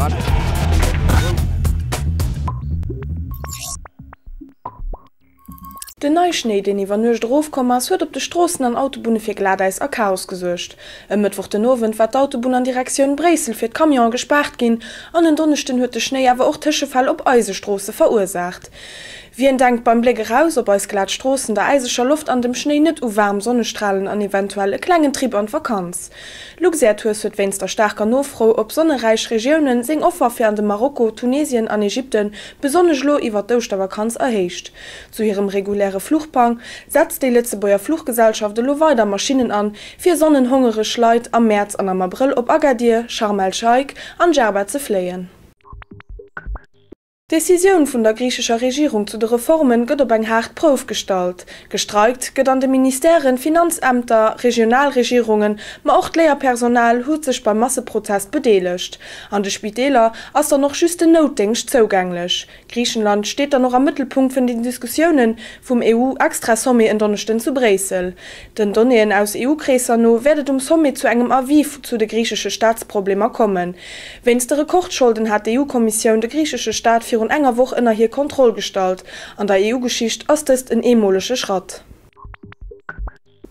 Den Neischnéi, deen iwwer Nuecht erofkomm ass, huet op de Stroossen an Autobunne fir Glatäis a Chaos gesuergt. E Mëttwoch den Owend war d'Autobunn an Direktioun Bréissel fir d'Camionë gespaart ginn an en Donneschden huet de Schnéi awer och Tëschefäll op eise Stroosse verursaacht. Wien denkt beim Bléck eraus op eis glat Stroossen, der äiseger Loft an dem Schnéi net u waarm Sonnestralen an eventuell e klengen Trip an d'Vakanz? Luxair Tours huet wéinst der staarker Nofro op sonneräich Regiounen seng Offer fir an de Marokko, Tunesien an Ägypten, besonnesch elo iwwer d'Ouschtervakanz, erhéicht. Zu hirem reguläre Fluchpang setzt déi Lëtzebuerger Fluchgesellschaft elo weider Maschinnen an, fir sonnenhongereg Leit am Mäerz an am Abrëll op Agadir, Sharm el-Sheikh an Djerba ze fléien. D'Decisioun vun der griichescher Regierung zu de Reformen gëtt op eng haart Prouf gestallt. Gestreikt gëtt an de Ministèren, Finanzämter, Regionalregierungen, ma och d'Léierpersonal huet sech beim Masseprotest bedeelegt. An de Spideeler ass dann och just den Noutdéngscht zougänglech. Griichenland steet dann och am Mëttelpunkt vun den Diskussioune vum EU-Extra-Sommet en Donneschden zu Bréissel. Den Donnéeën aus EU-Kreesser no wäert et um Sommet zu engem Avis zu de griichesche Staatsproblemer kommen. Wéinst de Rekordscholden hat d'EU-Kommissioun de griichesche Staat virun enger Woch ënner hir Kontroll gestallt. An der EU-Geschicht ass dëst en eemolege Schratt.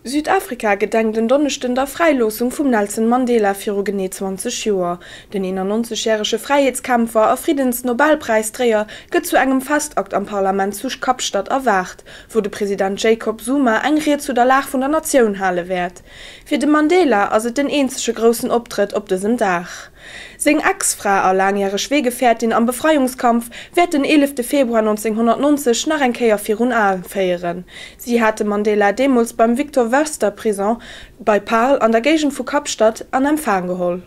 Südafrika gedenkt en Donneschden der Fräiloossung vum Nelson Mandela viru genee 20 Joer. Den 91 järege Fräiheetskämpfer a Friddensnobelpräisdréier gëtt zu engem Festakt am Parlament zu Kapstadt erwaart, wou de President Jacob Zuma eng Ried zu der Lag vun der Natioun hale wäert. Fir de Mandela ass et den eenzege groussen Optrëtt op dësem Dag. Seng Ex-Fra a laangjäreg Weegefährtin am Befreiungskampf wäert den 11 Februar 1990 nach eng Kéier virun Ae féieren. Si hat de Mandela deemools beim Victor Verster Prison bei Paarl an der Géigend vu Kapstadt an Empfang geholl.